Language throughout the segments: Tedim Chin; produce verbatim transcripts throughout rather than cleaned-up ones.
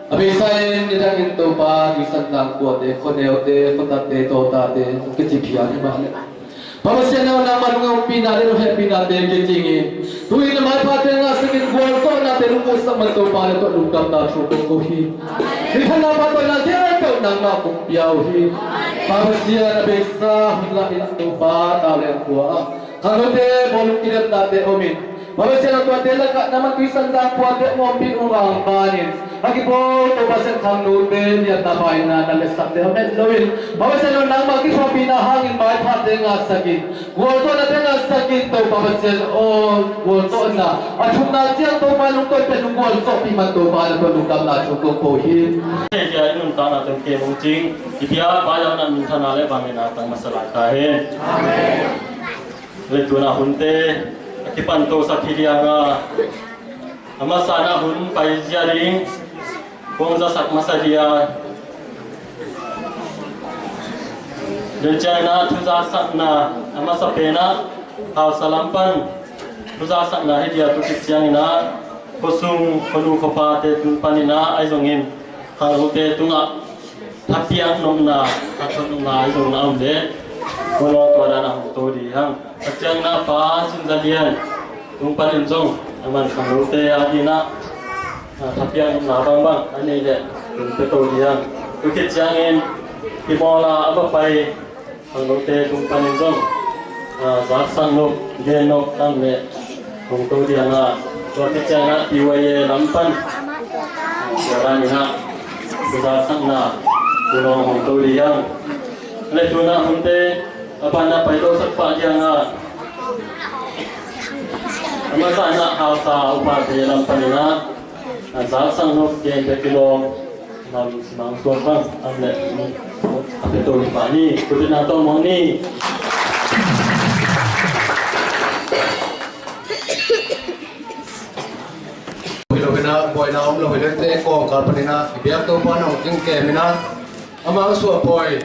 A beisa in nidangin Topa tuisan zangpuate, khuaneute, khuatate, tawtate, kiciphian hi mah leh, Pa Pasian aw, nangmah nung a ompihna le nung hehpihnate kicing hi. Tu-in a maiphate ngahsak in gualzawhnate nung musak man Topa le tuah lungdamna thu kong ko hi. Minthanna pahtawinak khempeuh nangmah kong pia uh hi. Pa Pasian a beisa hun lahin Topa tau le a kua ah khangnote bawlung kidemnate om in, Pa Pasian a tuate lakah nangmah tuisan zangpuate hong ompih uh a hong panin a kipawl Topa Pasian khangnote liatna paina na letsakte om het loin, Pa Pasian aw, nangmah kithuahpihna hangin maiphate ngahsak in, gualzawhnate ngahsak in, Topa Pasian aw, gualzawhna a thumna ciang Topa lungtawi pen hong gualzawhpih man Topa na tuah lungdamna thu kong ko hi. Hei cia i nuntakna teng kem hong cing i bia pai a na minthanna le vangliatna tang masa lai ta hen. Amen. Leitung a hunte a kipan tosak hi diang a, a masa in a hun paizia ding kong zasak masa hi a, den ciangin a thuzaksakna a masa pen a hausa lam pan thuzaksakna hi dia, tu khit ciangin a khuasung khuanu khuapate tung panin a ahi zongin khangnote tungah thapiak nopna, thathon nopna ahi zong na om leh, khualawng tua dan a hong to ding hi hang. A ciangin a Pa Sin Za Lian tung panin zong a man khangnote a dingin a thapiak nopna bangbang a nei leh tung pia to ding hi hang. Tu khit ciangin i bawl a a va pai khangnote tung panin zong zaksak nop, gen nop tang leh hong to diang a, tua khit ciangin a T Y A lam pan tua dan in a zaksakna khualawng hong to diang. Leitung a hunte a pan a pai tosak pah diang a, a masa in a hausa upate lam panin a zaksak nop, gen pia kilawm, nam simang suan bang an leh a pia to hi pah ni. Kutina tawh mawng ni. Hi lo hi na, buaina om lo hi leh te kawngkal panin a i biak Topa nong ting kem hi na, a mang suah pawi.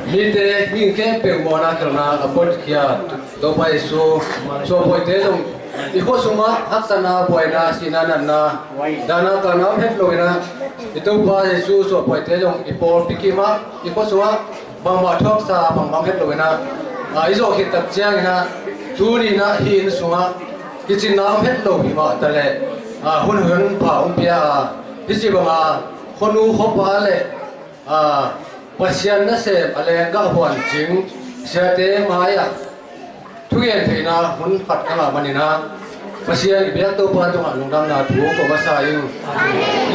Mite, mi khempeuh mawhna khelhna a pawtkhia Topa Jesu suahpawite zong i khua sungah haksatna, buaina, sihna, natna, dahna, kahna om het lo hi na, i Topa Jesu suahpawite zong i pawlpi kimah i khua sungah bangmah thuaksa bangbang het lo hi na, i zawh khit tak ciangin a tuni in a hih inn sungah kicinna om het lo hi mah ta leh, hun hun pha hong pia a, hih ci banga khuanu khuapa le Pasian nasem a lenggah huan cing siate mai-ah thugen theihna hun khat ka ngah manin a, Pasian i biak Topa tungah lungdamna thu ko masa ing.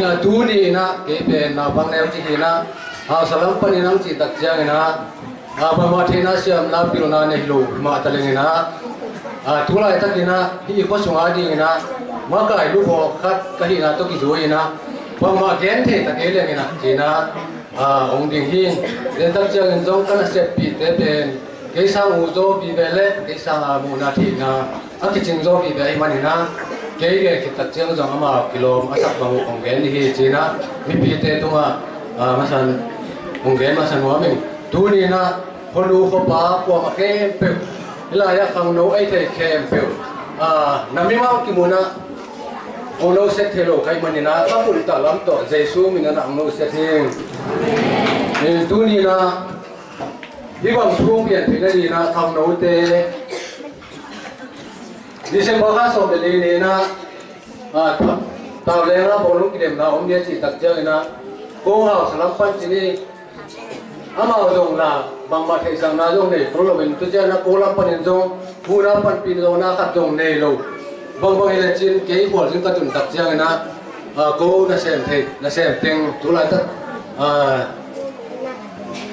Ina tuni in a kei pen naupang neu ci hi na, hausa lam panin ang cih tak ciangin a, bangmah theihna siamna pilna nei lo mah ta leng in a, tulaitak in a hih i khua sung a ding in a makai lukhaw khat ka hihna tawh kizui in a, bangmah gen thei ta kei leng in a ci in a, hong ding hi. Tua tak ciangin zong ka naseppihte pen kei sang uh zaw vive le kei sang a muhna theihna a kicing zaw vive ahih manin a, kei gen khit tak ciang zong amau kilawm a sak bang hong gen ding hi ci in a, mipite tungah masan hong gen masa nuam ing. Tuni in a khuanu khuapa kuamah khempeuh, hih lai-ah khangno a hih thei khempeuh na mimal kimun a hong no set thei lo ka hih manin a, ka pultak lam tawh Jesu min in a hong no set hi. Tuni in a hih bang thu pian theihna ding in a khangnote December kha sawm le li ni in a, tau leng a bawlung kidemna om ding a cih tak ciangin a, ko hausa lam pan ci ni. Amau zong na bangmah theihsakna zong nei khol loin, tu ciang a ko lam panin zong huhna panpih zawhna khat zong nei lo. Bangbang hi le cin kei khualzin ka tun tak ciangin a, ko nasem thei, nasem teng tulaitak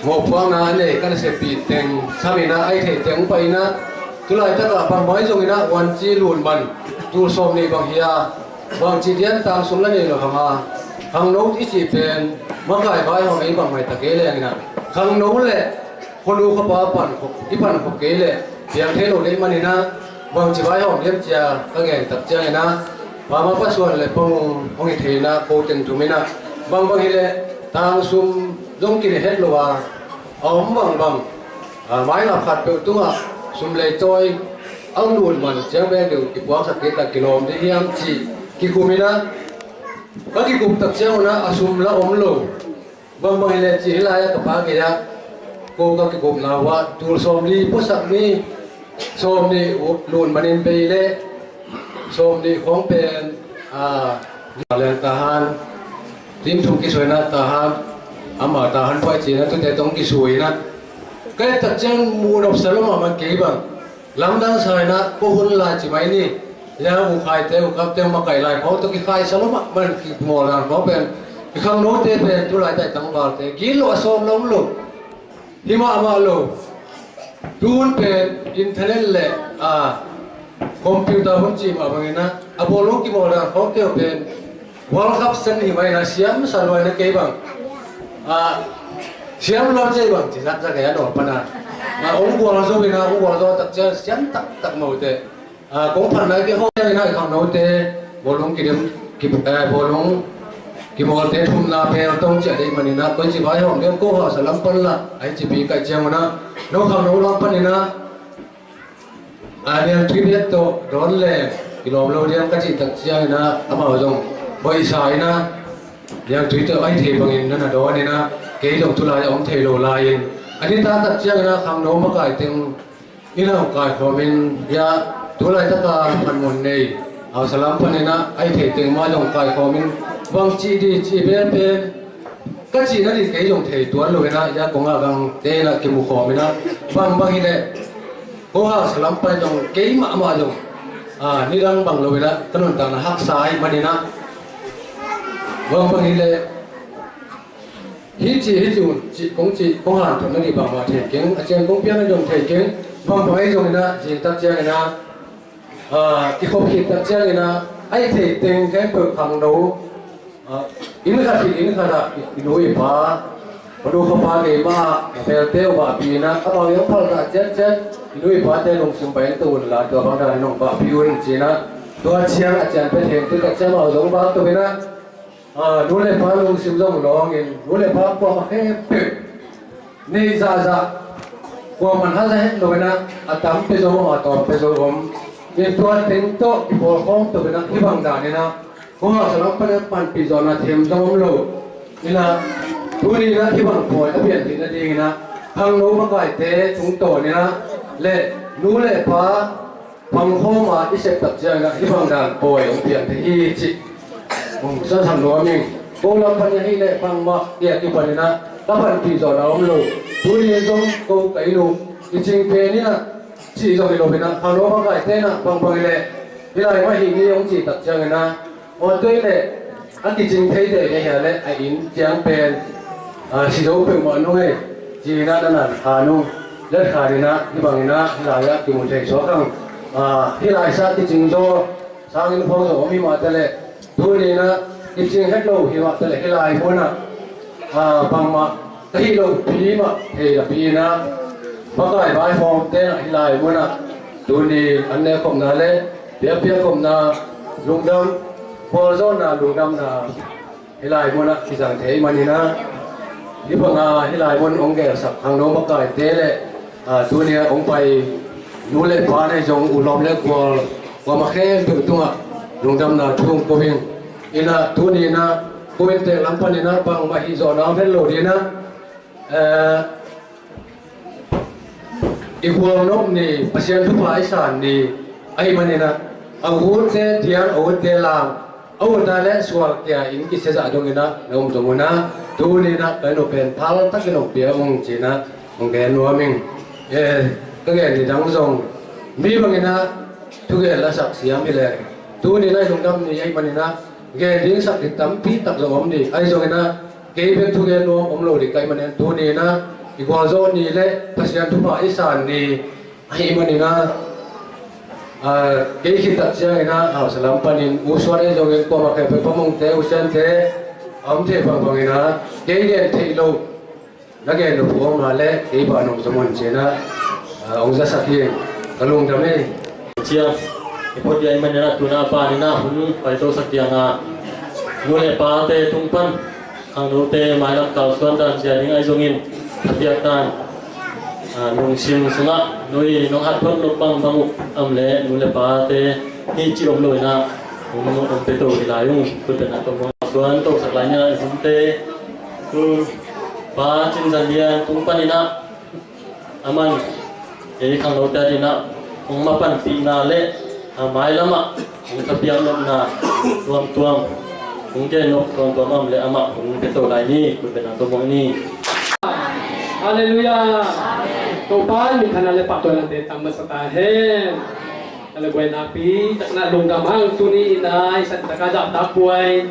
mawhpuakna a nei ka naseppih teng sam in a, a hih thei teng pai in a, tulaitak ah bangbang hi zongin a huanci lut man tul sawm nih bang hi a, bangci dian tang sum la nei lo hang a, khangno i cih pen makai vaihawm ei bang mai ta kei leng in a, khangno le khuanu khuapa pan khop, i pan khop kei leh piang thei lo ding manin a, bangci vaihawm hiam ci a ka gen tak ciangin a, Pa Ma Pa Suan le Pa Mung hong hi thei in a, ko teng thum in a, bangbang hi leh tang sum zong kinei het lo a, a om bangbang maingap khat peuh tungah sum le tawi a lut man ciang beng deuh kipuaksak kei ta kilawm ding hiam cih kikum in a, Ka kikup tak ciangun ah a sum la om lo. Bangbang hileh ci hi lai ah ka pa gei ah ko ka kikupna uh ah tul sawmli puasak ni, sawmnih uh lun manin bei leh sawmnih khawng pen a, Lian Tahan, Tin Thung kisuaina Tahan, ama Tahan puai cina tute tong kisuaina. Ka et tak ciang muh nopsa lo mahmah kei bang. Lamdang sa inah ko hun lai ci mai ni. Liang u khaite u kapte u makaih lai khawng tawh kikhaisa lo mahmah, kingawldan khawng pen, i khangnote pen tulai taih tangvalte gilo a sawm lo om lo. Hi mahmah lo. Tuhun pen internet le a computer hun cih mah banginah a bawlung kingawldan khawngte uh pen World Cup sen hi mai na siam sa luai na kei bang. A, siam luai cei bang ci zak zak e a nawl pana. A, ong gual zo ina, ong gual zo tak cia siam tak tak mo te. A, kong phan na ki ho ina i khang no te. Bawlung kidim ki, eh, bawlung kimawl te thumna pel tong cia dei manina koi ci vai hom dem ko ha sa lam pan la. Ai ci pi kai ciang una. No khang no lam panina. A, niangtui bek tawh dawn leng kilawm lo diam ka cih tak ciangin ah amau zong hoihsa in ah niangtui tawh ai thei bangin na na dawn in ah kei zong tulai a om thei lo lai-in a nitak tak ciangin ah khangno makai teng in ah kaikhawmin ia tulai taka phanmun nei hausa lam panin ah ai thei teng mah zong kaikhawmin bang cih di cih pen pen ka cihna ding kei zong thei tuan lo in ah ia kong a gang te in ah kimu khawm in ah bang bang hi leh ko hausa lam pan zong kei mahmah zong a nidang bang lo in ah ka nuntakna haksa ahi manin ah bang bang hi leh hi cih hi cih un cih kong cih kong hanthotna ding bangmah thei keng a ciang kong piakna zong thei keng bang bang ahi zong in ah zing tak ciang in ah a, kikhop khit tak ciangin ah ai thei teng khempeuh khangno a, inn khat hi inn khat ah i nu i pa padu khapa kei mah a belte uh vahpi in ah a bang i hong phal kah ciatciat i nu i pate lungsim pai in to un la tua bang dan in hong vahpi un ci in ah tua ciang a cian pia theng tu tak ciang a zong vak to in ah a, nu le pa lungsim zong lawngin nu le pa kuamah khempeuh neih zahzah kuamah haza het lo in ah a tam pia zo om a tawm pia zo om in tua teng tawh i pawlkhawm to in ah hibang dan in ah kong hausa lam pan in ah panpih zawhna them zong om lo in ah tuni in ah hibang pawi a pian theihna ding in ah khangno makaite tungtawn in ah le nu le pa pangkhawm a i sep tak ciangin ah hibang dan pawi hong piang thei hi cih hong sasam nuam ing. Ko lam pan in ah hi leh bangmah i a kipan in ah ka panpih zawhna om lo. Tuni in zong ko ka inn uh i cing pen in ah cih zong hi lo in ah khangno makaite in ah bangbang hi leh hi lai mah hi ni hong cih tak ciangin ah aw tuai le a kicing thei te ne hia le a inn ciang pen a si zo peuhmah nung e ci in ah na nan kha nung let kha in ah hi bang in ah hi lai ah kimu thei suak ang a hi lai sa kicing zo sang in phawng zo om hi mah te le tuni in ah kicing het lo hi mah te le hi lai mun ah a bangmah ka hih lo pi mah thei la pi in ah makai vai hawm te in ah hi lai mun ah tuni an ne khopna le Piapia khopna lungdam, khualzawhna lungdamna hi lai munah kizang thei maninah hi banga hi lai mun hong gelsak khangno makaite le tuni a hong pai nu le pa nei zong u lawm le kual kuama khempeuh tungah lungdamna thu hong ko ing. Inah tuninah ko inntek lam paninah bangmah hih zawhna hong het lo dinah i gualnop ni, Pasian thupha i san ni ahih maninah a utte diang, a utte lam, a utte le sual kia in kisia zah donginah na um zong unah tuninah ka nupen phal takin hong pia ung cinah hong gen nuam ing. Ka gen ni dang zong mi banginah thugen lasak siam hi le tuninah i lungdam ni ahih maninah gen ding sak ding tampi tak zong om ding ahi zonginah kei bek thugen nuam om lo ding ka hih manin tuninah i gualzawh ni le Pasian thupha i san ni ahih maninah kei khit tak cianginah hausa lam panin u suan ahi zongin kuamah khempeuh pamungte u siante a om thei bangbanginah kei gen theih loh na gen nop uh om a le kei bah nong zom un cinah hong zasak hi. Ka lungdam hi. Cia i phot dia i maninah tuna a paninah hun paitosak dianga nu le pate tung pan khangnote mailam kalsuan dan cia ding ahi zongin a piak dan lungsim sungah nui nong hat phot nop bangbang uh am le nu le pate hi ci om loinah hong om pia to hi lai ung. Khutbetna tawh Tuan tohsak lai ni a i hunte, tu Pa Cin Zan Lian tung panin ah, aman ei khangnote adingin ah hong mapanpihna le a mailam ah hong thapiak nopna tuamtuam, hong gen nop tuamtuam a om leh amah hong pia to lai ni. Khut beng a tawm ni. Halleluiah. Topa in minthanna le pahtawinate tang masa ta hen. Ka le buai nakpi takin ah lungdam hang. Tuni in ah i Santa Kazah tapuai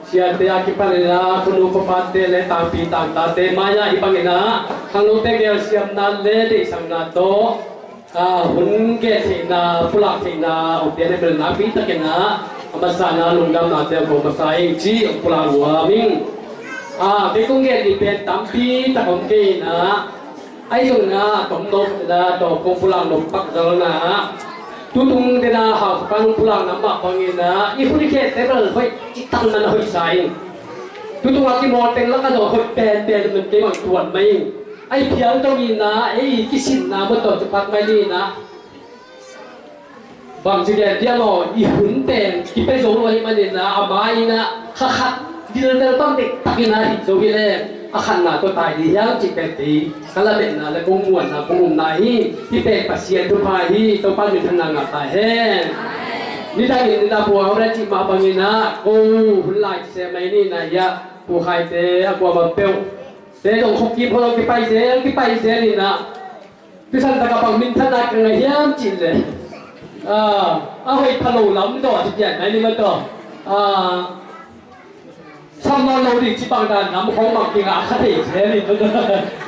siate a kipanin ah khunu khopate le tangpi tangtate mai-ah hih bangin ah khangnote gelsiamna le deihsakna tawh, ah, hun gen theihna, pulak theihna hong piak na bel nakpi takin ah a masa in ah lungdamnate hong ko masa ing ci hong pulak nuam ing. Ah, kei kong gen ding pen tampi tak om kei in ah, ahi zongin ah tomno in ah tawh kong pulak nop pak zalna ah, tutung den a hausapan hong pulakna mah bangin ah i hun i khente bel hoih, i tangman a hoihsa ing. Tutung a kimawl teng lakah zong hoih penpen man kei bang tuan mai ing. Ahi phial zongin ah ei kisinna mah tawh kipat mai ni in ah, bangci gen dia maw, i hun pen kipia zo lo ahih manin ah, a mai in ah kha khat dildel bang deihtakin ah hih zo hi leh a khatna tawh tai ding hiam cih pen kei ka lametna le kong muanna kong umna hi. Hih pen Pasian thupha hi. Topa minthanna ngah ta hen. Nidangin nidang pua hau le cih mah bangin ah ko hun lai ci se mai ni in ah, hiah Pu Khaite a kuamah peuh te zong khawk kim khawk zong kipai zel kipai zel in ah, tu Santa ka bang minthanna ka ngah hiam cih leh, ah, a hoih pha lo lam tawh a ci pian mai ni mah tawh, ah, sam nawn lo ding ci bang dan lam khawng bang kingah kha thei zel in.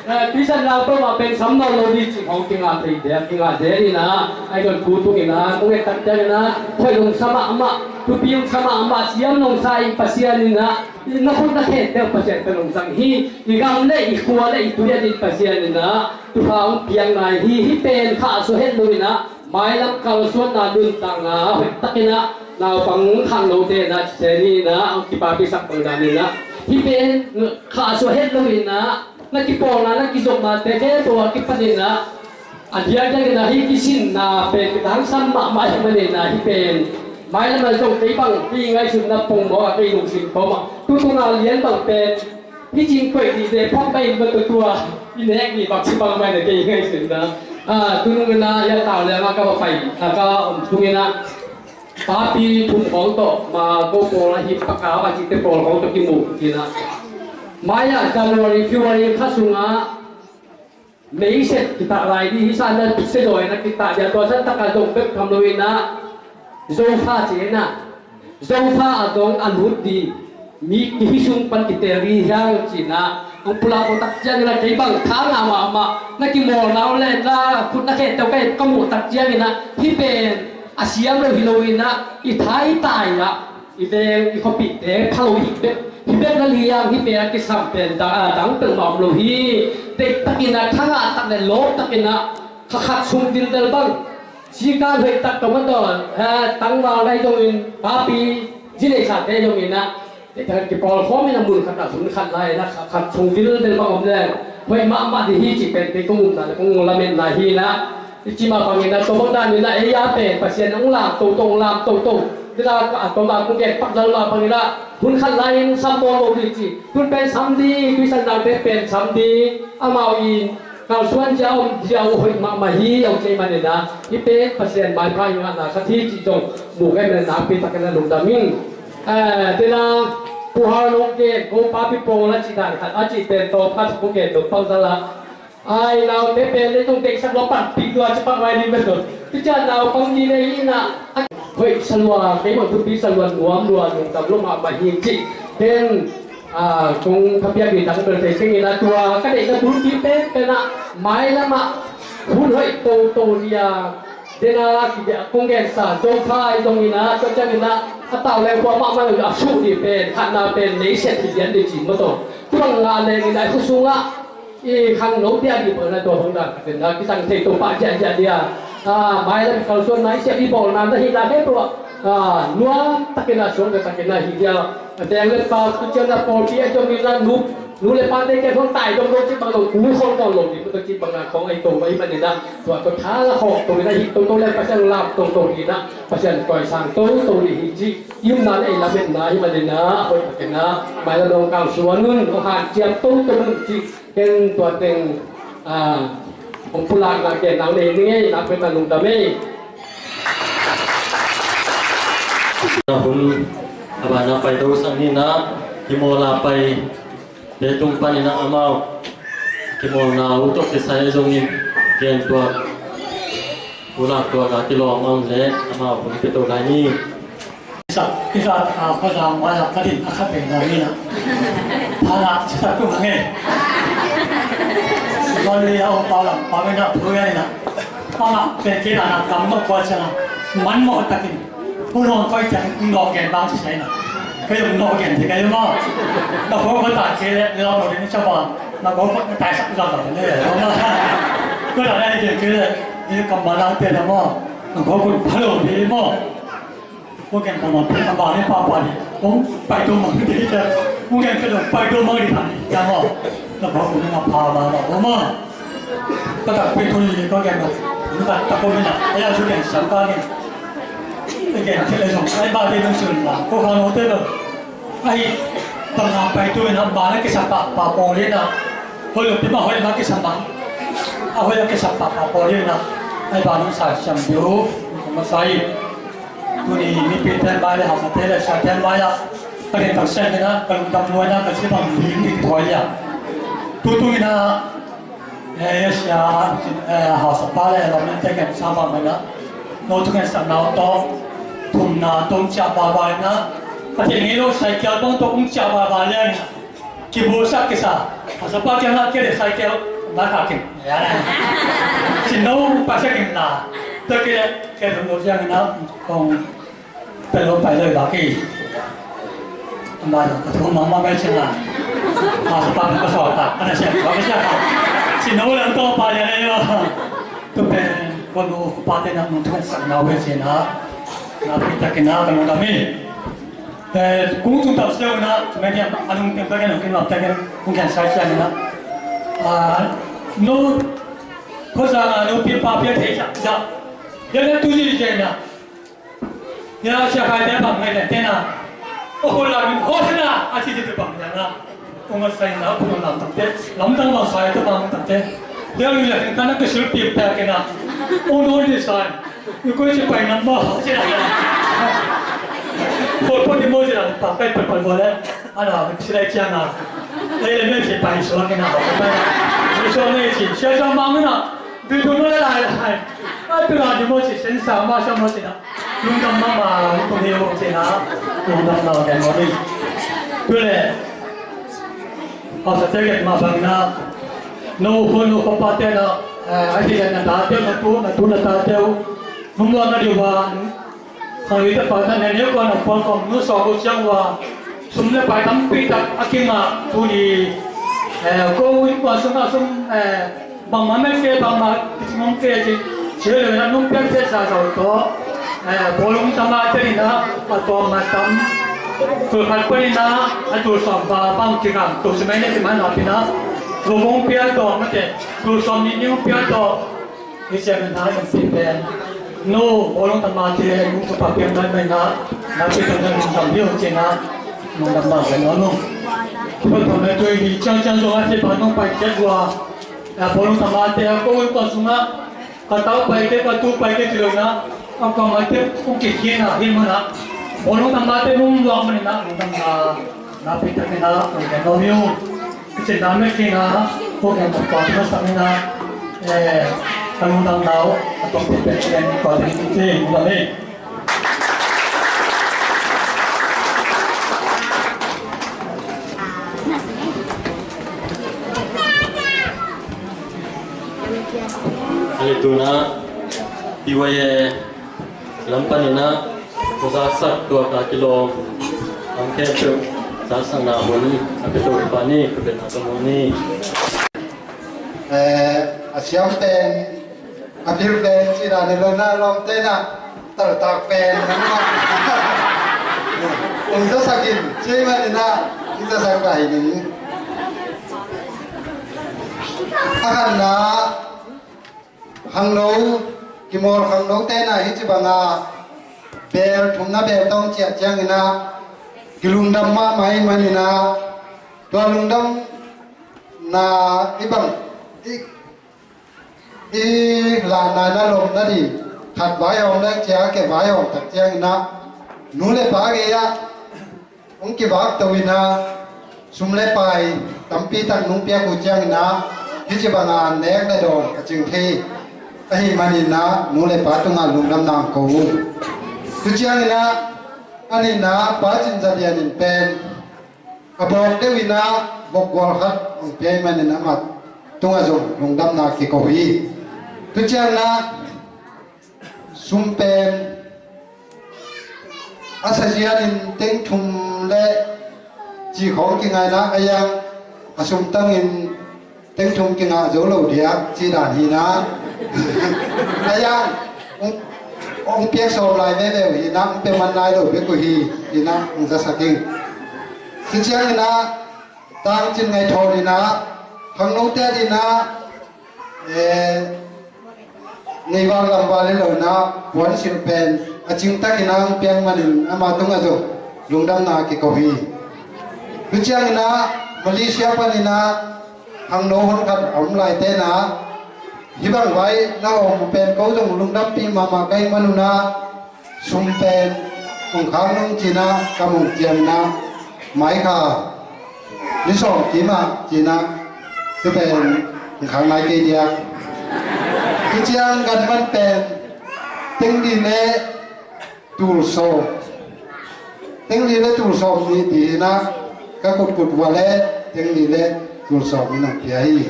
Ah, tu Santa peuhmah pen sam nawn lo ding ci khawng kingah thei zel, kingah zel in ah, ahi zong thu tung in ah, kong et tak ciangin ah, hoih nungsa mahmah, thupi nungsa mahmah, siam nungsa in Pasian in ah, na khut na khente uh Pasian ka nungzang hi. I gam le i khua le i tui a din Pasian in ah thupha hong piak nai hi. Hih pen khahsuah het lo in ah, mailam kalsuanna nuntakna hoih takin ah naupang khangnote in ah ci se ni in ah, hong kipapisak bang dan in ah, hih pen khahsuah het lo in ah na kipawlna na kizopnate khempeuh a kipanin ah, a diakdiakin ah hih kisinna pen kitangsam mahmah ahih manin ah, hih pen mailam ah zong kei bang hih ngaihsutna pongmawk ah kei lungsim kawm ah, tutung a lian bang pen hih cing koih dihte phawk mai in mah tua tua i nek ni bang ci bang mai na kei ngaihsutna. Ah, tunung in ah hiah Tau Liang ah ka va pai, ah, ka om tung in ah, papi thum khawng tawh ma ko pawl ah hih Paka va cihte pawl khawng tawh kimu in ah, mai-ah January, February kha sungah meiset kitah lai ding hi. Sa na sedawi na kitah dia, tua san taka zong bek tham lo in ah, Zofa ci in ah, Zofa a zong a lut ding mi kihi sung pan kiteel ding hiang ci in ah, hong pulak ko tak ciangin ah kei bang tha ngah mahmah, na kimawlna uh le na khut na khente uh ka muh tak ciangin ah, hih pen a siam lo hi lo in ah, i tha i tai ah, i veng i khuapihte pha lo hi bek, hi bek na liang, hih pen a kisam pen dang, a dang peuhmah om lo hi. Deihtakin ah, thangah tak le lawp takin ah, kha khat sung dildel bang, sikan hoih tak tawh mah tawh, eh, tangval dai zongin, papi zi neihsate zongin ah, deihtakin kipawlkhawm in ah, mun khat ah hun khat lai in ah, kha khat sung dildel bang om leng hoih mahmah ding hi cih pen kei kong upna le kong lametna hi in ah, i cih mah bangin ah, tua bang danin ah ei a pen Pasian hong lam toto, hong lam toto. Dila a tawm a kong gen pak lal mah bangin ah, hun khat lai-in sam nawn lo ding ci, tun pen sam ding, tuisan dangte pen sam ding, amau in kalsuan zia om zia uh hoih mahmah hi, a uh cih manin ah, hih pen Pasian maipha i ngahna khat hi cih zong mu gen le nakpi takin ah lungdam ing. Eh, dila Pu Hau Lung gen ko papi pawl a cih dan khat, a cih pen tawm khat kong gen dong pang zal ah, ai, naute pen le tung teksak lo panpih lua ci pak vai ding bel. Tua ciang naupang ding le hi in ah, a hoih sa lua, kei bang thupi sa lua, nuam lua, lungdam lua mahmah hi cih pen, ah, kong thapiak ding dang bel thei keng in ah, tua ka deihna bulpi pen pen ah, mailam ah hun hoih toto nia, dena kong gensa Zofa i zongin ah, tua ciangin ah a Tau Liang khua mahmah a suh ding pen, khatna pen neiset hi lian ding ci mah tawh. Tua bang ngah leng in ah, i khua sungah i khangnote a dih bawlna tua bang dan takin ah kizang thei to pah ziahziah ding a, ah, mailam kalsuanna i siam i bawlna na hihna khempeuh ah, ah, nuam takin ah, suangta takin ah hi ding a, a teng le pau tu ciang ah pawlpi a zongin ah nup Nu le pate kiang khawng tai dongdong cih bang lo, ku khawng bawl lo ding, tua cih bang a khawng ai to ahih manin ah, tua tawh tha la khawk to in ah, hih toto le Pasian lam toto ding in ah, Pasian tawisang toto ding hi cih i upna le i lametna ahih manin ah, a hoih takin ah, mailam dong kang suan un, hong hanciam toto un cih, ken tua teng, ah, hong pulakna gen nang nei ning ei, nakpi takin lungdam ei. Hun a ban a pai to sak ni in ah, hi mawl a pai te tung panin ah amau kimawlna uh tawh kisai zongin gen tuak, pulak tuak a kilawm a om leh amau hun pia to lai ni. Kisa, kisa, a, khuazang mai a ka din a khat pen zong in ah. Pha na, kisa tung a ngei. Zon li a om pau lam pau in ah, phu in ah. Pha na, pen kei na na kam mawh kua ciang a. Man mawh takin. Hun hong koi ciang, nawk gen bang ci sai na. Kei zong nawk gen ci kei maw. Na kua kua ta kei le, lau lo ding cia bang. Na kua kua ta sak zong zong le. Kua na na gen kei le. Ni kam ma lang te na maw. Na kua kua pha lo ding maw. Kua gen ta maw, pen a bang ni pa pa ni. Hong pai to mang ding cia. Kua gen kei zong pai to mang ding ta ni. Cia maw. Na kua kua na pha ma ma maw. Ka takpi tuni ni ko gen lo. Ni ka takpi ni na. Ai a su gen sam ka ni. Ai gen thei le zong. Ai ba te nung sun la. Ko ka no te lo. Ai bang a pai tu na ba na kisa pa pa po le na. Hoi lo pi ma hoi ma kisa ma. A hoi lo kisa pa pa po le na. Ai ba nung sa siam diu. Ma sai. Tuni mipi ten bai le hausa te le sia ten bai a. Ka den tak siam ni na. Ka lungdam nuai na ka si bang ding ding thoi a. Tutung in a. Eh, sia, eh, hausapa le lam nante khen sa bang mah na. No thu khen sa nau tawh thumna tawh ung ciah baba na. Pathian ngei lo cycle bang tawh ung ciah baba liang. Kibusak kisa. Hausapa kiang ah kei le cycle na kha kin. Ya na. Sin no pa sa kin na. Tawh kei le kei thum lo ciang na. Kong Pen lo pai lo i bak hi. Amah zong ka thu mahmah pai ciang a, hausapa pen ka sawltak a na siam, ka siam. Sin no le tawh pai lian ei maw. Tu pen kua nu pate na nung thu sak na uh hi ci na. Na pi takin na ka lungdam hi. Eh, kung tung tau siau na, tu men hiam a nung teng takin nung kin lap takin kung kian sai ciang na. Ah, nu, ko sa na nu pi pa pi thei sa sa. Ya na tu ji ji na. Hia sia kai te bang ngai te na. O ko la min ho se na a ci ci te bang ya na. Ko ngai sai na ko lam tam te. Lam tam bang sai te bang tam te. Hia lu ya ken ka na ke sul pi pe ke na. O no ni sai. Ni ko ci pai nam ba ho se na. Ko ko ni mo se na pa pe pe pa bo le. Ana si lai cia na. Le le me ci pai so ke na ho. Ni so ne ci. Sia sa mang na. Dui dui no le lai lai. A tu na di mo ci sen sa ma sa mo ci na. Lungdam mahmah lungdam hi uh ci na. Lungdam na gen mo ding. Tu le. Hausate gen mah bang na. No hun no papa te na. Eh, a hi na ta te na tu na tu na ta te. Nung lo na di wa. Khang lui te pa ta ne ne ko na pon kong nu so ko siang wa. Sum le pai tampi tak a kingah tuni. Eh, ko win ko sung a sung, eh, bangmah mete bangmah kicing om te ci. Ci le na nung pian te sa sa to. Eh, bawlung tama te ni na a to ma tam. Tu khat pa ni na a tu som ba bang kikam tu si mai ne ti man na pi na. Ko wong pian to ma te. Tu som ni ni pian to. Hi ciang na yam pi pen. No, bawlung tama te, nu tu pa piang dan mai na, na pi pen na lungdam hi uh ci na, lungdam na pen no nu. Tua tua na tui hi ciang ciang zong a ci pa nong pai ciat ua. Na bawlung tama te, ko un ko sung a, ka tau pai te, ka tu pai te ci lo na, a ka mai te, ku ki ki na, hi mu na. Bawlung tama te, nung luang mu na, lungdam na. Na pi takin a, kong gen lo hi uh. Kicin na met kei na, kong gen tua tua sa na, eh, ka lungdam na uh, a tong pi pen gen tua tua pi pen gen tua pi. Ale tu na, pi wa ye, Lam panin ah, ko zaksak tuak a kilawm, lam khempeuh zaksakna hun a pia to pa ni, ka pia na ka mu ni. Eh, a siam pen, a bil pen, cina ni lo na lawm te na, taltak pen, na ma. Ong zasak in, cina ni na, i zasak ta hi ni. A khatna, khangno, kimawl khangno tena hih ci banga bel thumna bel tawng ciah cianginah kilungdam mahmah ahih maninah tua lungdamna i bang i, i lahna na lomna ding khat vaihawm leng cia ke vaihawm tak cianginah nu le pa gei-ah hong kivakto inah sum le pai tampi tak nong piak uh cianginah hih ci banga nek le dawn a cing thei ahih maninah nu le pa tungah lungdamna ang ko uh. Tu cianginah a nihna Pa Cin Za Lian in pen a bawk deuh inah bokgual khat hong pia ahih manin amah tungah zong lungdamna kiko hi. Tu cianginah sum pen a sazian in teng thum le ci khawng kingaina a yang a sum tangin teng thum kingah zo lo diak ci dan hi na. A yang hong, hong piak sawm lai veve uh hi na, hong pia man nai lo bek uh hi, hi na, hong zasak ing. Ci ciang hi na, tangcin ngaih thawn hi na, khangnote hi na, eh, nei val lam val hi lo na, puan silh pen a cingtak hi na, hong piak manin ama tungah zong lungdamna kiko hi. Tu ciang hi na, Malaysia pan hi na, khangno hon khat a om laite na, hih bang vai na om pen ko zong lungdampih mahmah ka hih man uh na, sum pen hong khak nung ci na, ka mong ciam na, mai kha ni sawm kim ah ci na, tu pen hong khak nai kei diak. Tu ciang gan man pen teng li le tul sawm. Teng li le tul sawm ni ti hi na, ka kutkut vua le teng li le tul sawm ni nong pia hi.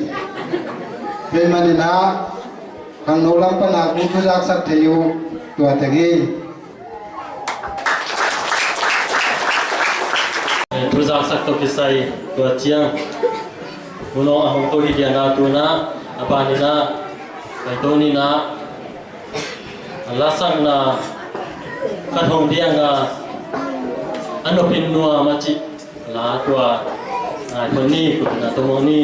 Tua ahih manin ah khangno lam pan a kong thuzaksak thei uh tua teng hi. Thuzaksak tawh kisai tua ciang Munawng a hong to hi diana tuna a panin ah pai to nina a lasakna khat hong dianga a nopin nuam a cih la tua ngai phot ni, kutna tomong ni.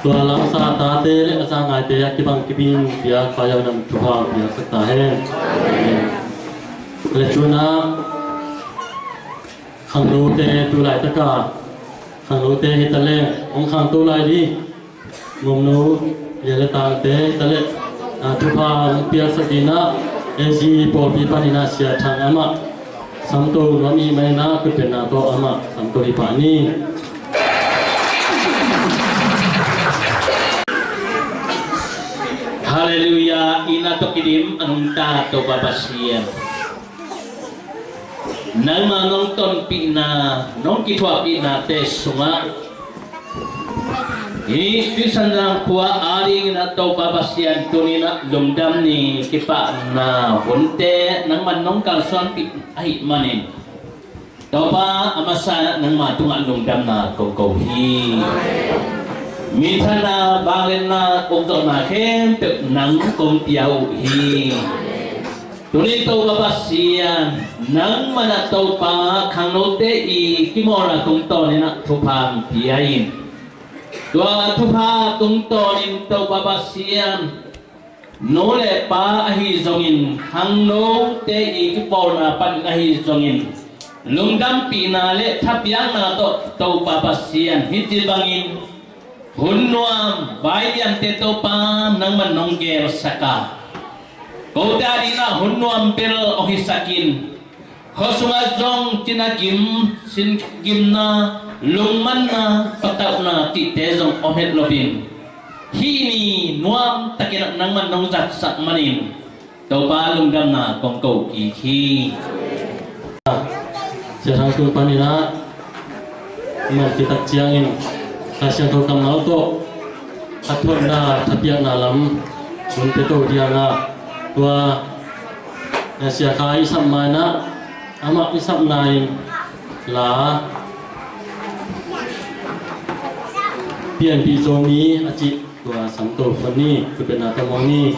Tua lamsa tate le a zangaite a kibang kibing piak, Pa Yau Nam thupha piaksak ta hen. Amen. Le cuna khangnote tu laitaka khangnote hi ta le hong khangto lai ding. Ngomno, lia le tangte hi ta le, a, thupha hong piaksak dingin ah, A Z pawlpi panin ah Sia Thang amah samto nuam i hih manin ah, khutbetna tawh amah samto hi pah ni. Halleluiah. Inn ah tawh kidim a nungta Topa Pasian, nangma nong tonpihna, nong kithuahpihnate sungah hih Tuisanzang khua adingin ah Topa Pasian tuni-in ah lungdam ni. Kipahna hunte nangman nong kalsuanpih ahih manin, Topa, a masa-in ah nangma tungah lungdamna kong ko hi. Minthanna, vangliatna, ukzawhna khempeuh nang kong pia uh hi. Tuni Topa Pasian, nangman ah Topa, khangnote i kimawlna tungtawnin ah thupha hong pia in. Tua thupha tungtawnin Topa Pasian, nu le pa ahi zongin, khangnote i kipawlna panin ahi zongin, lungdampihna le thapiakna tawh Topa Pasian, hih ci bangin hun nuam, vai liante Topa nangman nong gelsak a, kote adingin ah hun nuam bel hong hisak in. Khua sungah zong cina gim, sin gimna, lungmanna, patauhna cihte zong om het loin, hih ni nuamtakin ah nangman nong zatsak manin, Topa, lungdamna kong ko kik hi. Sia Thang tung panin ah, man kitak ciangin Lai Siangtho kammal tawh a thuatna, thapiakna lam hun pia to ding a, tua, eh, Sia Khai i sap ma-in ah, amah i sapna in la Pianpih Zomi a cih tua samto phot ni. Khutbetna tawh muang ni.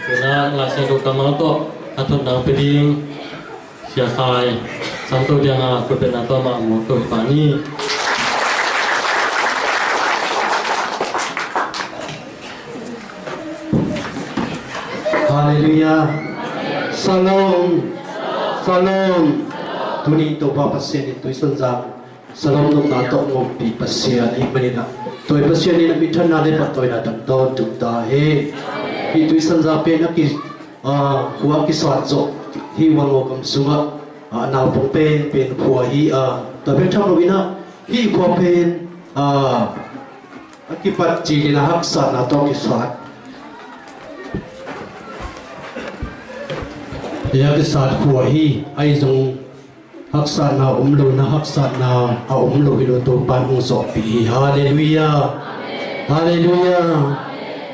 Tuna Lai Siangtho kammal tawh a thuatna pia ding Sia Khai, samto ding a, khutbetna tawh mah muang to hi pah ni. Halleluiah. Shalom. Shalom. Tuni Topa Pasian in Tuisanzang Shalom nopna tawh ngompih Pasian ahih manin ah, tua Pasian in a minthanna le pahtawina tang tawntung ta hen. Hih Tuisanzang pen a ki, ah, khua a kisat zawh hih Wangaw gam sungah, ah, naupang pen pen khua hi, ah, tua bek tham loin ah hih khua pen, ah, a kipat cil in a haksatna tawh kisat, a kisat khua hi. Ahi zong Haksatna om lo, na haksatna a om lo hi lo, Topan hong zawhpih hi. Halleluiah. Halleluiah.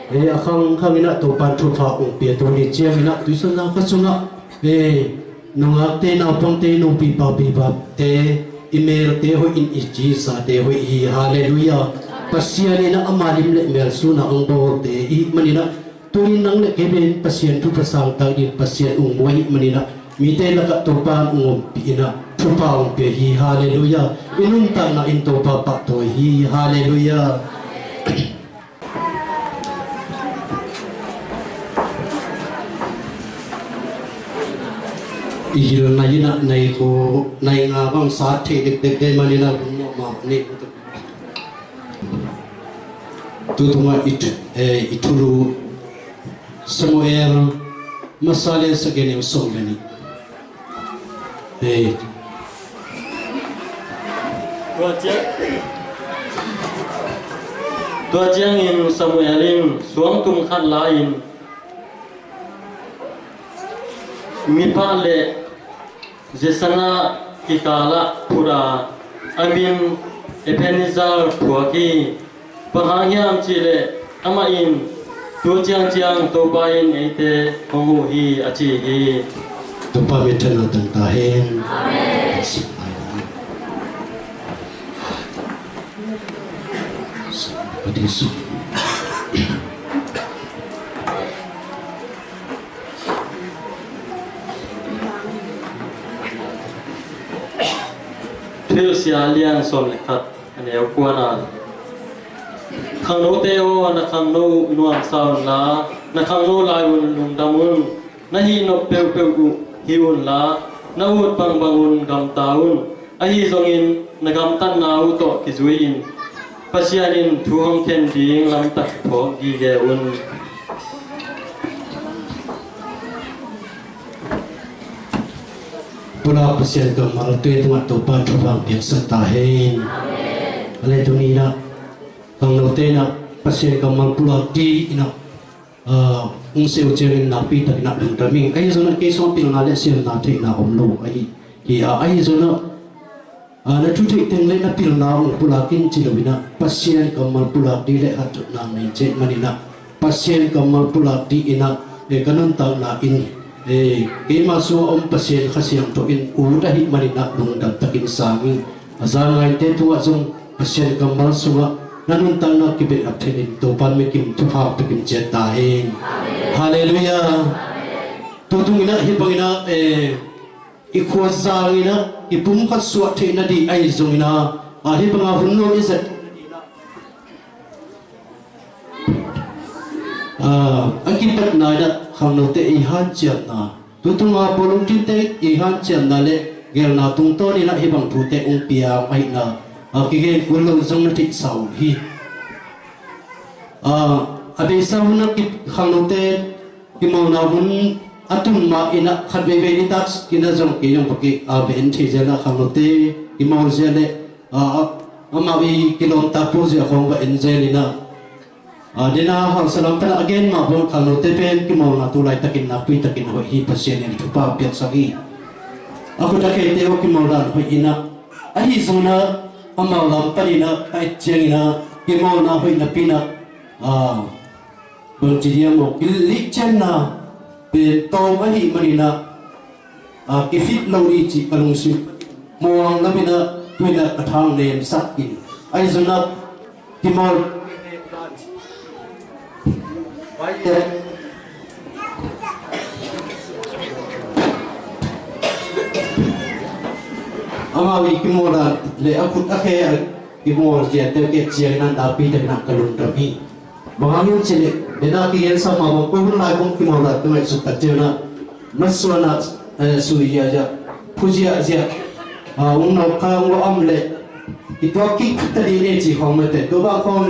Ei, a khangkhang inah Topan thupha hong pia. Tuni ciang inah tuisanna kha sungah, ei, nungakte, naupangte, nupi papi bapte, i melte hoih in, i cisate hoih hi. Halleluiah. Pasian inah ama lim le mel suna hong bawlte i hih maninah, tunin nang le kei pen Pasian thupha sangtak ding Pasian hong muh ahih maninah, mite lakah Topan hong ompih inah thupha hong pia hi. Halleluiah. I nuntakna in Topa pahtawi hi. Halleluiah. I gil nai inah nai ko nai nga bang sat thei dekdek dei maninah bung mawhmawh ni. Tutungah i thu, eh, i thulu Samuel masa le sagih, a neu sawm le nih. Eh. Tua ciang, tua ciangin Samuel in suangtum khat la-in mipa le Jesana kikalah phut a, a min Ebenezer phuak hi. Bang hang hiam cihleh amah in, tu ciangciang Topa in eite hong huh hi, a ci hi. Topa minthanna tang ta hen. Amen. Thuhilhsia lian sawm le khat, a neu kuana. Khangnote aw, na khangno uh nuamsa unla, na khangno lai un lungdam un. Na hih nop peuhpeuh uh hih unla, na ut bangbang un gamta un. Ahi zongin na gamtatna uh tawh kizui-in Pasian in thu hong khen ding lamtak phawk gige un. Pulak Pasian kammal tui tungah Topa thupha piaksak ta hen. Amen. Ale tuni inah khangnote inah Pasian kammal pulak ding inah, ah, hong seh uh ciangin nakpi takin ah lungdam ing. Ahi zongin ah kei sungah pilna le siamna theihna om lo ahi hi a, ahi zongin ah, ah, na thu theih teng le na pilna hong pulak in ci lo inah, Pasian kammal pulak ding le haksatna nei cih maninah, Pasian kammal pulak ding inah, eh, ka nuntakna in, eh, keima sungah om Pasian Kha Siangtho in ut ahih maninah lungdam takin sang ing. A za ngaite tungah zong Pasian kammal sungah na nuntakna kibehlap theih in Topan mikim thupha pia kim ciat ta hen. Halleluiah. Tutung inah hih bang inah, eh, i khuazang inah i pumkhat suah theih nading ahi zong inah, ah, hih banga hun nuam i zat, ah, a kipatna inah khangnote i hanciamna, tutunga pawlungtinte i hanciamna le geelna tungtawn inah hih bang thute hong pia ahihna, ah, kigen kul lo zong na theihsa uh hi. Ah, a beisa hun a ki, khangnote kimawlna hun a tun ma inah khat veivei nitak inah zong kei zong pakik a ve en thei zel a, khangnote kimawl zel le, ah, amau i kilawmtak pawh zia khawng va en zel inah, ah, dena hausa lam pana a gen mah bang khangnote pen kimawlna tu laitakin nakpi takin hoih hi, Pasian in thupha piaksak hi. A khut a kheite aw, kimawlna hoih inah, ahi zong inah amau lam paninah a et ciang inah kimawlna hoih napi inah, ah, bangci diam aw, kilihcianna pen tawm ahih maninah, ah, kifit lo ding cih ka lungsim muang laminah tuinah ka thang nemsak in, ahi zongin ah kimawl amau i kimawl dan le a khut a khe a kimawl ciangte ke ciangin ah nakpi takin ah ka lungdam hi. Bang hang hiam cih leh, dena kigensa mah bang ko hun lai kong kimawl lai ka ngaihsut tak ciangin ah, masuan ah, eh, sui ziahziah, phu ziahziah, ah, ung nawk kha ung lo am leh i tuak kik ta ding e ci khawng mate, tua bang khawng,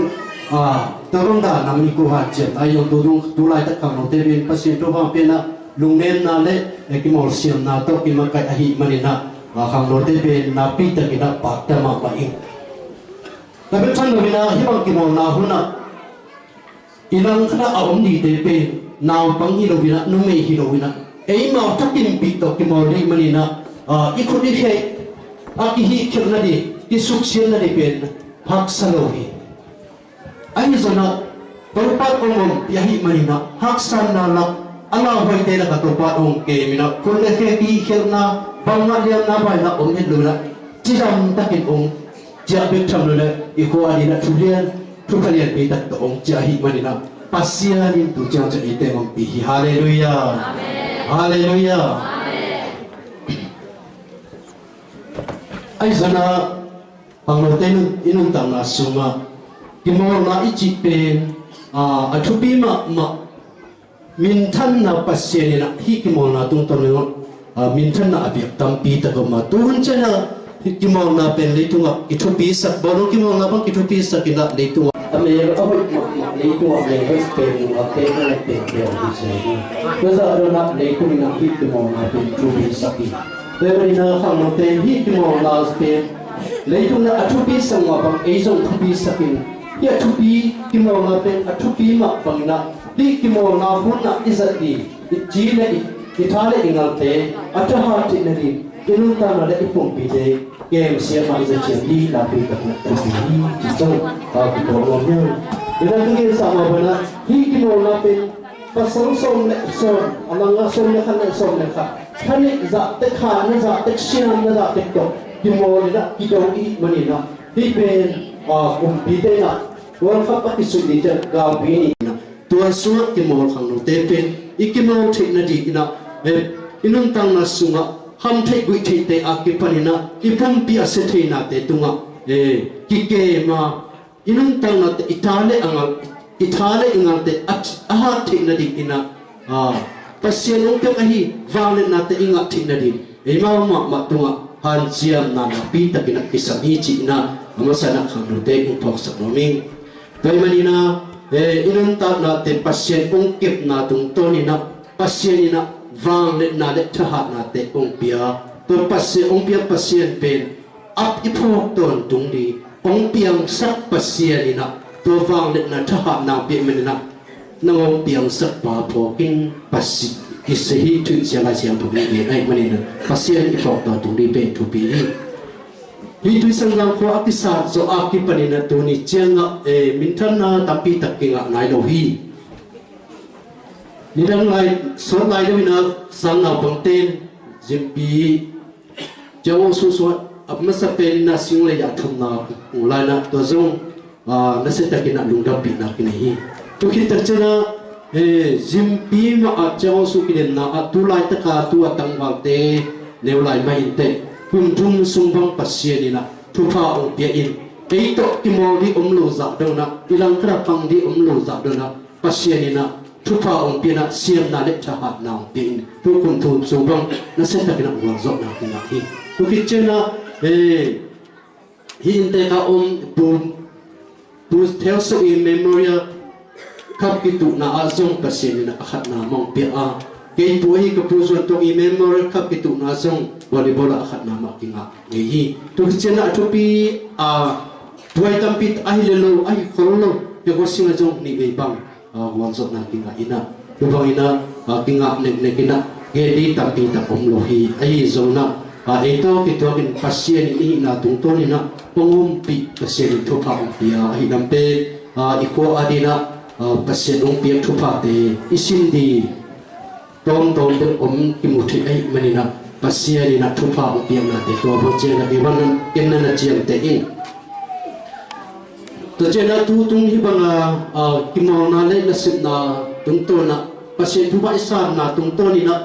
ah, tua bang dan nam hi ko hanciam. Ahi zong tu dung, tu laitak khangnote pen Pasian tua bang pen ah lungnemna le, eh, kimawlsiamna tawh kimakaih ahih manin ah, ah, khangnote pen nakpi takin ah pakta mahmah ing. Ka bek than lo in ah hih bang kimawlna hun ah i langkhat ah a om dingte pen naupang hi lo in ah, numei hi lo in ah, eimau thakimpih tawh kimawl ding manin ah, ah, i khut i khe a kihihkhelh nading, kisuksiat nading pen haksa lo hi. Ahi zongin ah Topa hong ompih ahih manin ah haksatna lak a lauhuaite lakah Topa hong kem in ah, khut le khe kihihkhelhna, bang ngah lianna, baina om het lo in ah, cidam takin hong ciah bek tham lo in ah, i khua adingin ah thu lian, thupha lianpi tak tawh hong ciah ahih manin ah, Pasian in tu ciang ciah eite hong ompih hi. Halleluiah. Amen. Halleluiah. Amen. Ahi zongin ah, khangnote nun, i nuntakna sungah kimawlna i cih pen, aa, a thupi mahmah, minthanna Pasian in ah hih kimawlna tungtawn in ah, aa, minthanna a piak tampi tak om a. Tu hun ciang ah hih kimawlna pen leitungah kithupisak, bawlung kimawlna bang kithupisak in ah leitungah a mel a hoih mahmah, leitungah mel hoih pen, a pen a pen pen hi se hi. Tua zah dawn ah leitung in ah hih kimawlna pen thupisak hi. Tua ahih manin ah khangnote in hih kimawlna pen leitung in ah a thupisak mah bang ei zong thupisak in, hih a thupi, kimawlna pen a thupi mah bangin ah hih kimawlna hun ah i zat ding, i ci le i, i tha le i ngalte a thahat theih nading, i nuntakna le i pumpite kemsiam mah i zat ciang ding nakpi takin ah thupi hi, ci zong ka kituak nuam hi. Tua ahih manin ah hih kimawlna pen pasal sawm le sawm, a lang ah sawm le khat le sawm le khat, tha nih zahtek, kha nih zahtek, siam nih zahtek tawh kimawl in ah kido i hih manin ah, hih pen, aa, kumpite in ah World Cup a kisuih ni ciang galpi ni in ah, tua sungah kimawl khangnote pen i kimawl theih nading in ah, eh, i nuntakna sungah kham theih guih theihte a kipan in ah i pumpi a sia theinate tungah, eh, kikem a, i nuntaknate, i tha le a ngal, i tha le i ngalte a, a hat theih nading in ah, aa, Pasian hong piak ahi vangliatnate i ngah theih nading, eimau mahmah tungah hanciamna nakpi takin ah kisam hi ci-in ah, a masa in ah khangnote hong phawksak nuam ing. Tua ahih manin ah, eh, i nuntaknate Pasian hong kepna tungtawn in ah, Pasian in ah vangliatna le thahatnate hong pia. Tua Pasian, hong pia Pasian pen ap i phawk tawntung ding, hong piangsak Pasian in ah tua vangliatna thahatna hong pia ahih manin ah, nang hong piangsak pa phawk in, Pasi-, kisa hi, thuhilhsia Lai Siangtho in gen ahih manin ah, Pasian i phawk tawntung ding pen thupi hi. Hih Tuisangzang khua a kisat zawh a kipan in ah tuni ciangah, eh, minthanna tampi tak kingah nai lo hi. Nidang lai, sawt lai deuh in ah sang naupangte in Zimpi Ciang Aung Su sungah a masa pen in ah sing lei ah thumna lai in ah tua zong, aa, nasia takin ah lungdampihna kinei hi. Tua khit tak ciangin ah, eh, Zimpi mah ah Ciang Aung Su kidemna ah tu laitak a tu a tangvalte neu lai mah inteh, kum thum sung bang Pasian in ah thupha hong pia in, ei tawh kimawl ding om lo zah dong in ah, i langkhat ah pang ding om lo zah dong in ah, Pasian in ah thupha hong pia in ah, siamna le thahatna hong pia in, tu kum thum sung bang nasia takin ah gualzawhna kingah hi. Tua khit ciangin ah, eh, hih inntek a om Pu, Pu Theu Sok i Memorial Cup kituhna ah zong Pasian in ah a khatna mah hong pia a, kei pu ahi ka Pu Zuan Tuang i Memorial Cup kituhna ah zong volleyball ah a khatna mah kingah ngei hi. Tua khit ciangin ah a thupi, a, buai tampi a hi le lo, a hi khol lo, Pia Kua Sing ah zong nih vei bang, a, gualzawhna kingah in ah, tua bangin ah, a, kingah neknek in ah gen ding tampi tak om lo hi. Ahi zongin ah, a, ei tawh kituakin Pasian in i hihna tungtawn in ah hong ompih, Pasian in thupha hong pia ahih lam pen, a, i khua adingin ah, a, Pasian hong piak thuphate i sim ding tawmtawm deuh om kimu thei ahih manin ah, Pasian in ah thupha hong piaknate tua bang ciangin ah i van ken na na ciamteh in. Tua ciangin ah tu tung hih bang a, a, kimawlna le nasepna tungtawn ah, Pasian thupha i sanna tungtawn in ah,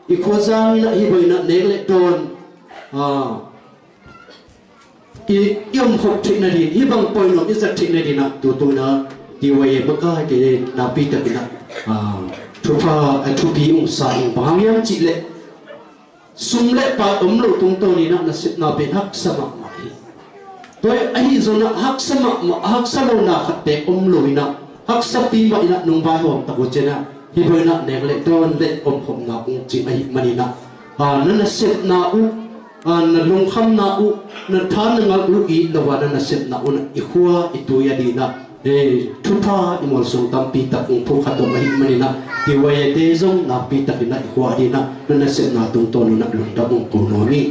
i khuazang in ah hih bangin ah nek le dawn, a, i, i omkhop theih nading, hih bang poi nuam i zat theih nading ah, tu tung in ah T Y A makaite nakpi takin ah, a, thupha, a, thupi hong sa ing. Bang hang hiam cih leh, sum le pai om lo tungtawn in ah nasepna pen haksa mahmah hi. Tua ahi zongin ah haksa mahmah, haksa lona khat pek om lo in ah, haksapi mah in ah nong vaihawm tak uh ciangin ah, hih bangin ah nek le dawn le omkhopna hong cing ahih manin ah, a, na nasepna uh, a, na lungkhamna uh, na tha na ngalh uh it lo a, na nasepna uh in ah i khua i tui adingin ah, e, thupha i mualsuang tampi tak hong phukha tawm ahih manin ah, T Y A te zong nakpi takin ah i khua adingin ah na nasepna tungtawn un ah lungdam hong ko nuam hi.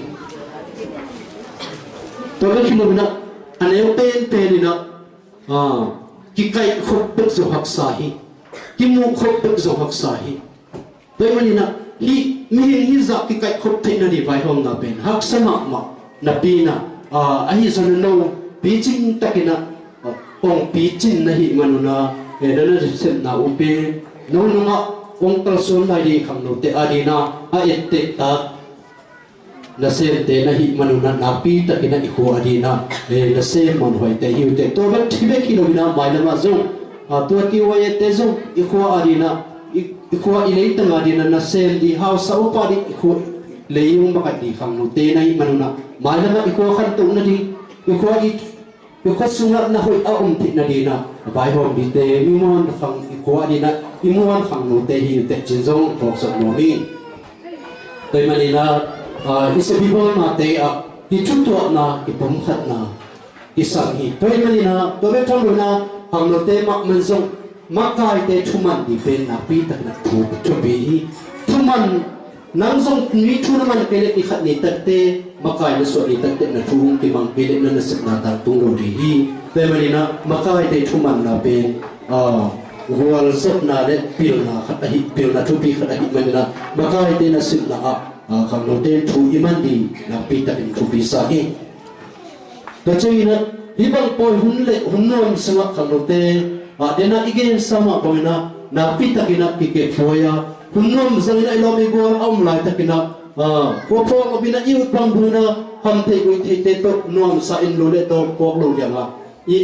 Tua bek hi lo in ah, a neu penpen in ah, ah, kikaih khop bek zong haksa hi. Kimuh khop bek zong haksa hi. Tua ahih manin ah, hih mihing hih zah kikaih khop theih nading vaihawmna pen haksa mahmah napi in ah, ah, ahi zongin no picing takin ah, ah, hong picin na hih manun ah, eh, na nasepna uh pen no nungah hong kalsuan lai ding khangnote adingin ah a etteh tak nasemte na hih manun ah, nakpi takin ah i khua adingin ah, eh, nasem manhuaite hi uh teh. Tua bek, hih bek hi lo in ah, mailam ah zong, ah, tua T Y A te zong i khua adingin ah, i, i khua i leitang adingin ah nasem ding, hausa uh pah ding, i khua lei hong makaih ding khangnote na hih manun ah, mailam ah i khua khantoh nading, i khua i i khua sungah na hoih a om theih nadingin ah, a vaihawm dingte, mi muan khang, i khua adingin ah i muan khangnote hi uh teh cih zong phawk sawm nuam ing. Tua ahih manin ah, ah, i sepna bawlnate ah, i thutuahna, i pumkhatna i sang hi. Tua ahih manin ah, tua bek tham lo in ah, khangnote mahmah zong makaite thuman ding pen nakpi takin ah thu, thupi hi. Thuman, nang zong mi thu na man kei leh, ni khat ni takteh, makai na suah ni takteh na thu hong kimang kei leh, na nasepna tangtung lo ding hi. Tua ahih manin ah makaite thumanna pen, ah, gualzawhna le pilna khat ahi, pilna thupi khat ahih manin ah makaite nasepna ah, ah, khangnote thu i man ding nakpi takin thupi sa hi. Tua ciangin ah, hih bang pawi hun le hun nuam sungah khangnote, ah, den ah i gensa mah bangin ah, nakpi takin ah kikephuai a, hun nuam zangin ah i lawm i gual a om laitakin ah, ah, khua phawk loin ah i ut bang bangin ah, kham theih guih theihte tawh nuamsa in lo le tawh phawk lo liang ah, i,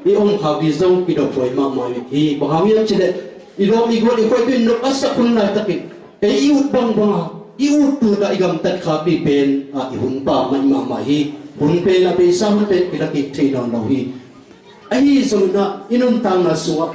i om khak ding zong kidophuai mahmah hi. Bang hang hiam cih leh, i lawm i gual i khuaitui in nop a sak hun laitakin, ei i ut bangbang a, i ut tut a i gamtat khak ding pen, ah, i hun pammaih mahmah hi. Hun pen a beisa hun pen kila kik thei nawn lo hi. Ahi zongin ah i nuntakna sungah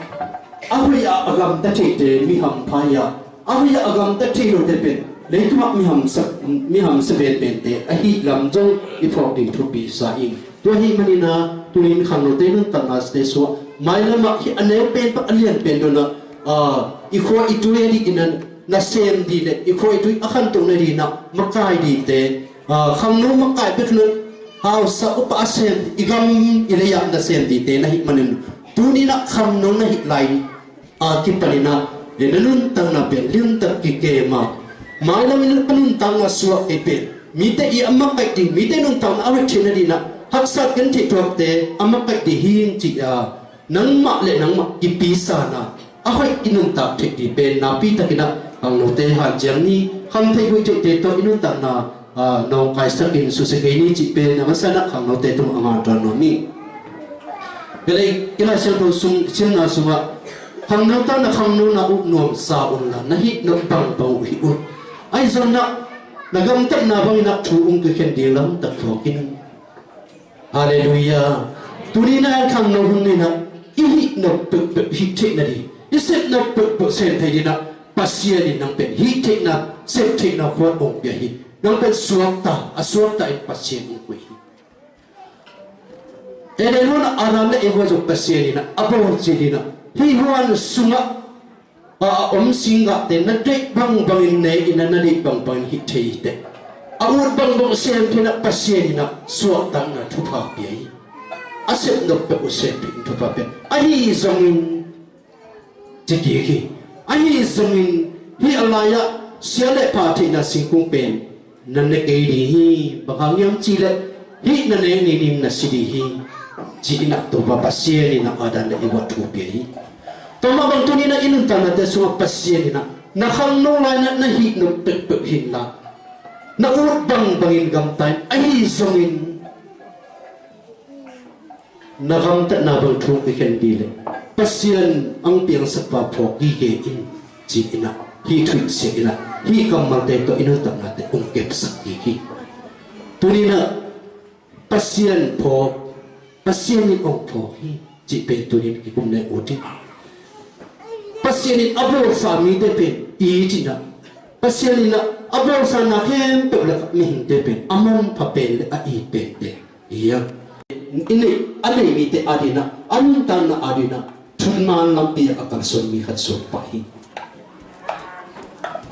a hoih a a gamta theite mi hampha hi a, a hoih a a gamta thei lote pen leitungah mi hamsa, mi hamsa venvente ahi lam zong i phawk ding thupi sa ing. Tua ahih manin ah, tuni in khangnote nuntaknate sungah, mailam ah hih a neu pen pan a lian pen dong ah, ah, i khua i tui a dingin ah nasem ding le i khua i tui a khantoh nadingin ah makai dingte, ah, khangno makai bek hi lo in, hausa upa a sem, i gam i lei ah nasem dingte na hih manin, tuni in ah khangno na hih lai a kipanin ah, eh, na nuntakna pen limtak kikem a, mailam in a nuntakna suak kei pen, mite i a makaih ding, mite nuntakna a hoih theih nadingin ah haksat gentheih thuakte a makaih ding hi ing ci a, nangmah le nangmah kipisan a, a hoih i nuntak theih ding pen nakpi takin ah khangnote hanciam ni, kham theih guih theihte tawh i nuntakna, ah, nawngkaisakin susia kei ni cih pen a masa in ah khangnote tungah a mantuan nuam ing. Ka lei, i Lai Siangtho sung, simna sungah, khangno ta na khangnona uh nuamsa unla, na hih nop bangbang uh hih un. Ahi zongin ah, na gamtatna bangin ah thu hong kikhen ding lamtak phawk in. Halleluiah. Tuni in ah khangno hun ni in ah, i hih nop peuhpeuh hih theih nading, i sep nop peuhpeuh sem thei dingin ah, Pasian in nang pen hih theihna, sep theihna khuan hong pia hi. Nang pen suakta, a suakta in Pasian hong koih hi. Eden huan ah Adam le Eva zong Pasian in ah a bawl cil in ah, hih huan sungah a, a om singgahte na deih bangbangin ne in ah, na deih bangbangin hih thei hi teh. A ut bangbang sem thei in ah Pasian in ah suahtakna thupha pia hi. A sep nop peuh uh sem thei in thupha pia. Ahi zongin ci kik hi. Ahi zongin hih a lai-ah sia le pha theihna singkung pen na ne kei ding hi. Bang hang hiam cih leh hih na nek ni-in na si ding hi, ci-in ah Topa Pasian in ah Adam le Eva thu pia hi. Tua mah bang tuni in ah i nuntaknate sungah Pasian in ah na khangno lai-in ah na hih nop peuhpeuh hi inla, na ut bangbangin gamta in, ahi zongin na gamtatna bang thu kikhen ding leh Pasian hong piangsak pa phawk gige in, ci-in ah hih thu in sia in ah hih kammalte tawh i nuntaknate hong kepsak gige hi. Tuni in ah Pasian phawk, Pasian in hong phawk hi cih pen tuni in kikum le ut hi. Pasian in a bawlsa mite pen it in ah, Pasian in ah a bawlsa na khempeuh lakah mihingte pen a manpha pen le a it pente hi a. I neih, a neih mite adingin ah, a nuntakna adingin ah thuman lampi ah a kalsuan mi khat suak pah hi.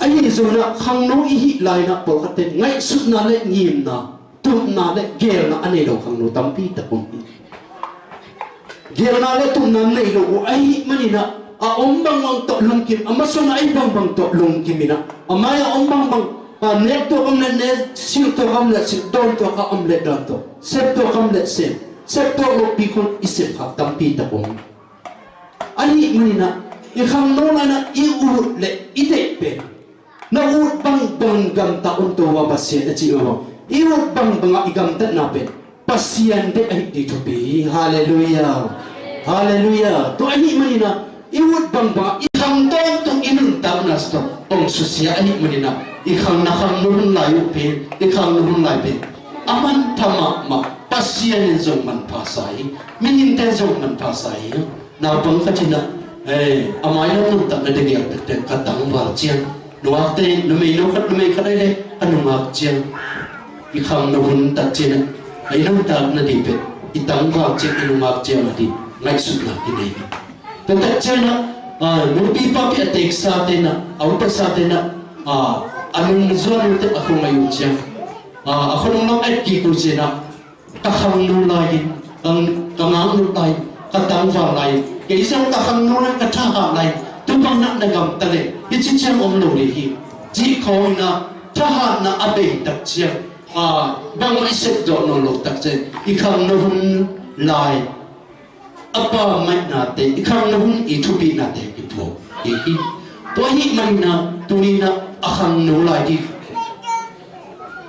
Ahi zongin ah khangno i hih lai-in ah pawlkhatte ngaihsutna le ngimna, tupna le geelna a nei lo khangno tampi tak om hi. Geelna le tupna nei lo uh ahih manin ah, a om bangbang tawh lungkim, a masuan a ahi bangbang tawh lungkim in ah, a mai a om bangbang, a, nek tuak om le nek, silh tuak om le silh, dawn tuak a om le dawn tuak, sep tuak om le sep, sep tuak lopi khong i sep kha tampi tak om. Ahih manin ah, i khangno lai-in ah i ut le i deih pen, na ut bangbang gamta un, Topa Pasian a cih mah bang, i ut bangbang ah i gamtatna pen Pasian deih ahih ding thupi hi. Halleluiah. Halleluiah. Tua ahih manin ah, i ut bangbang ah i khang tawntung i nuntakna sung tawh hong susia ahih manin ah, i khang, na khangno hun lai uh pen, i khangno hun lai pen a manpha mahmah, Pasian in zong manpha sa hi. Mihingte zong manpha sa hi. Naupang khat in ah, eh, a mailam nuntakna ding a, ka tangval ciang, nungakte, numei no khat, numei khat ahih leh a nungak ciang, i khangno hun tak ciang ah, i nuntakna ding pen, i tangval ciang, i nungak ciang a ding ngaihsutna kinei hi. Tua tak ciang ah, ah, nupi papi a teeksate in ah, a upasate in ah, ah, a nungzuan uh teh a khua ngaih uh ciang, ah, a khua nung lam et kik uh ciang ah, ka khangno lai-in, ka, ka ngaknu lai-in, ka tangval lai-in, kei zong ka khangno lai-in, ka thahat lai-in, tu bang na, na gamta leh, hih ci ciang om lo ding hi, cih khawng in ah, thahatna a bei tak ciang, a, bangmah i sep zawh nawn loh tak ciang, i khangno hun lai a pammahnate, i khangno hun i thupihnate kituak hi. Tua ahih manin ah, tuni in ah a khangno lai ding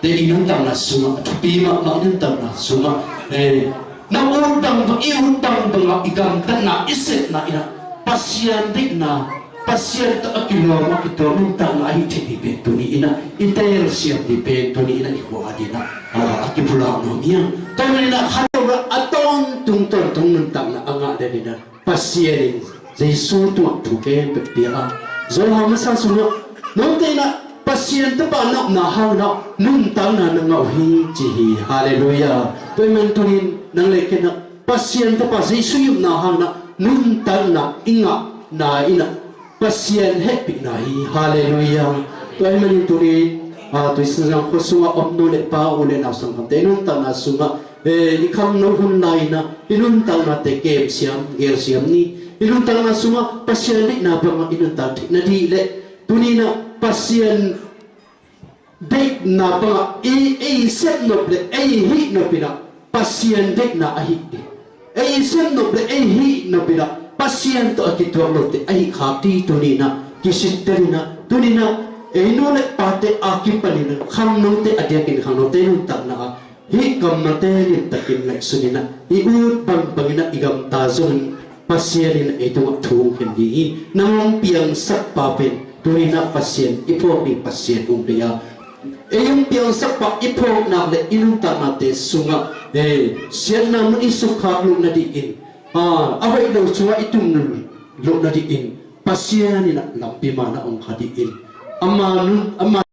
te i nuntakna sungah, a thupi mahmah i nuntakna sungah, eh, na ut bangbang, i ut bangbang ah i gamtatna, i sepna in ah Pasian deihna, Pasian tawh a kilawm, a kituak nuntakna ahih theih ding pen tuni in ah i teelsiam ding pen tuni in ah i khua a ding ah, ah, a kipulak nuam hi hang. Tua ahih manin ah khat lo a tawntung tawntung nuntakna a ngah den in ah Pasian in Jesu tungah thu khempeuh pia a, Johan masa sungah, note in ah Pasian Tapa na upna hangin ah nuntakna na ngah uh hi, ci hi. Halleluiah. Tua ahih manin tuni in nang le kei in ah Pasian Tapa Jesu i upna hangin ah nuntakna i ngahna in ah Pasian hehpihna hi. Halleluiah. Tua ahih manin tuni in, a, tuisun zang khua sungah om nu le pa, u le nau, sanggam te nuntakna sungah, eh, i khangno hun lai-in ah i nuntaknate kemsiam, geelsiam ni. I nuntakna sungah Pasian deihna bangah i nuntak theih nading le tuni in ah Pasian deihna bangah i, ei sepnop le ei hihnop in ah Pasian deihna ahih ding, ei sepnop le ei hihnop in ah Pasian tawh a kituak lote ahih khak ding tuni in ah kisintel in ah, tuni in ah ei nu le pate a kipanin ah khangnote a diakin khangnote nuntakna ah hih kammalte limtakin ngaihsun in ah, i ut bangbang in ah i gamta zongin Pasian in ei tungah thu hong khen ding hi. Nang hong piangsak pa pen tuni in ah Pasian i phawk ding Pasian hong deih a, ei hong piangsak pa i phawk nak le i nuntaknate sungah, eh, siatna mun i sukkhak loh nadingin, ah, a hoih lo sungah i tung loh nadingin Pasian in ah lampi man ah hong kha dingin, ama nun, ama